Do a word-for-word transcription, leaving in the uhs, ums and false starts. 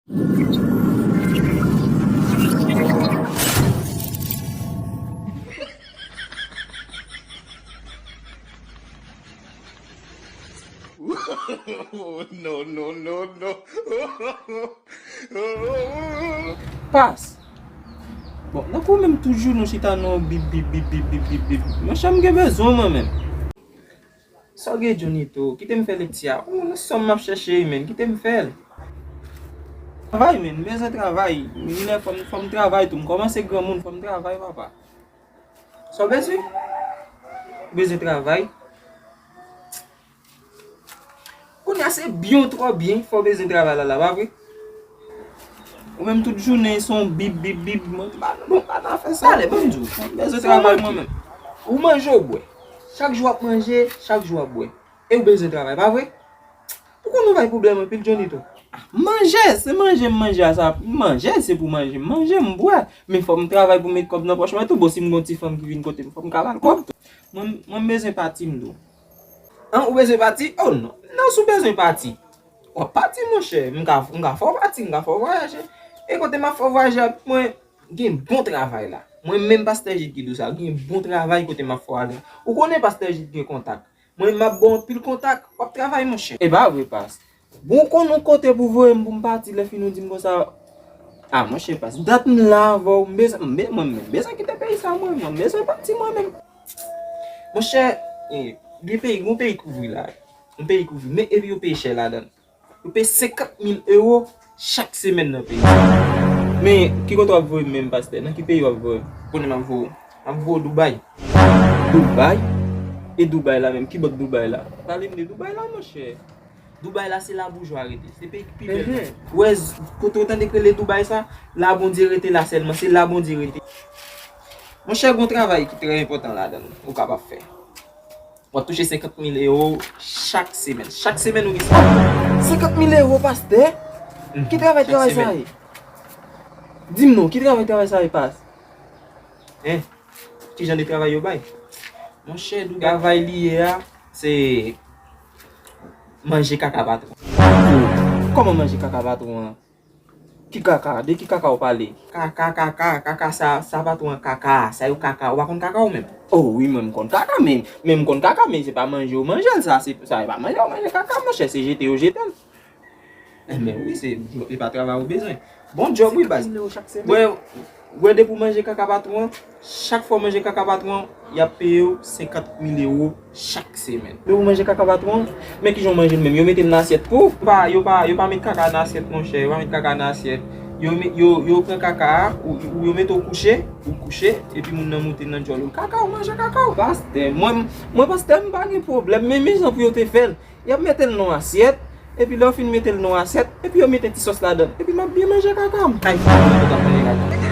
No, no, no, no. Pas. Bon, nan kou menm tout jounen w chita nan yon bip, bip, bip, bip, bip, bip, bip. Monchè, m gen bezwen mwen menm. Sa w gen Johnny tou? Kite m fè lekti a. Ou nan sòm m ap chèche, men kite m fè l. Travay, men, m bezwen travay. Milè, fò m, fò m travay tou. M kòmanse granmoun, fò m travay, papa. Sa w bezwen? Ou bezwen travay? Kounye a se byen ou twò byen, fò w bezwen travay la, la, pa vre? Ou menm tout jounen se yon bip, bip, bip, mwen pa, mwen pa nan afè sa. Talè, ban m di w. Mwen bezwen travay mwen menm. Ou manje, ou bwè. Chak jou w ap manje, chak jou w ap bwè. E ou bezwen travay, pa vre? Ou konn ou bay pwoblèm anpil, Johnny tou. Manje, se manje m manje a sa. Manje, se pou manje m manje, m bwè. Men fò m travay pou m met kòb nan pòch mwen tou. Bon, si m gon ti fanm ki vin kote m, fò m ka ba l kòb tou. Mwen, mwen m bezwen pati m tou. An, ou bezwen pati? Oh non. Non, si w bezwen pati, w ap pati, monchè. M ka, m ka fè w pati, m ka fè w vwayaje. E kote m ap fè w vwayaje a, mwen gen bon travay la. Mwen menm pastè Jid ki di w sa, gen bon travay kote m ap fè w ale. Ou konnen pastè Jid gen kontak. Mwen m ap ba w anpil kontak, w ap travay, monchè. E pa vre, pas. Bon, ou konn yon kote pou voye m pou m pati, lè fini w di m konsa. A, monchè, pas. Dat m la avè w, m bezwen, m be-, mwen, mwen bezwen kite peyi sa, mwen, mwen bezwen pati, mwen menm. Monchè, eh, gen peyi, gon peyi k ouvri la. Gon peyi k ouvri, men epi yo peye chè ladan l. Yo peye senkant mil ewo chak semèn nan peyi. Men, ki kote w ap voye m menm, pastè? Nan ki peyi w ap voye m? Konnen m ap voye w. M ap voye w Dubai. Dubai? E Dubai la menm? Ki bòt Dubai la? Pale m de Dubai la, monchè. Dubai la, se la boujwa rete. Se peyi ki pi bèl. Ou wè, kote w tande k rele Dubai sa, la Bondye rete la sèlman. Se la Bondye rete. Monchè, gon travay ki trè enpòtan ladan l ou kapab fè. W ap touche senkant mil ewo chak semèn. Chak semèn ou gen senkant mil ewo, pastè? Ki travay, travay sa ye? Di m non, ki travay, travay sa ye, pas? Hein? Ki jan de travay yo bay? Monchè, Dubai, travay li ye a, se manje kaka patwon. Kòman manje kaka patwon an? Ki kaka? De ki kaka w pale? Kaka, kaka, kaka, sa, sa patwon an kaka, sa yo kaka. Ou pa konn kaka ou menm? Oh wi, mwen m konn kaka, men, men m konn kaka, men se pa manje yo manje l, sa, se, sa, se pa manje yo manje kaka, monchè, se jete yo jete l. Enben wi, se, e pa travay ou bezwen. Bon djòb wi, baz. Wè, wè, depi w manje kaka patwon an, chak fwa w manje kaka patwon an, y ap peye w senkant mil ewo chak semèn. Depi w manje kaka patwon an, men kijan w manje l menm? Yo mete l nan asyèt pou ou? Pa, yo pa, yo pa met kaka nan asyèt, monchè. Yo pa met kaka nan asyèt. Yo, yo, yo pran kaka a, ou, ou yo mete w kouche, ou kouche, epi moun nan moute nan djòl ou. Kaka, ou manje kaka w. Pastè, mwen, mwen pastè, m pa gen pwoblèm, men, men jan pou yo te fè l. Y ap mete l nan asyèt, epi lè yo fin mete l nan asyèt, epi yo mete ti sòs ladan l, epi m ap byen manje kaka m. Ay, fò mwen kontan manje kaka.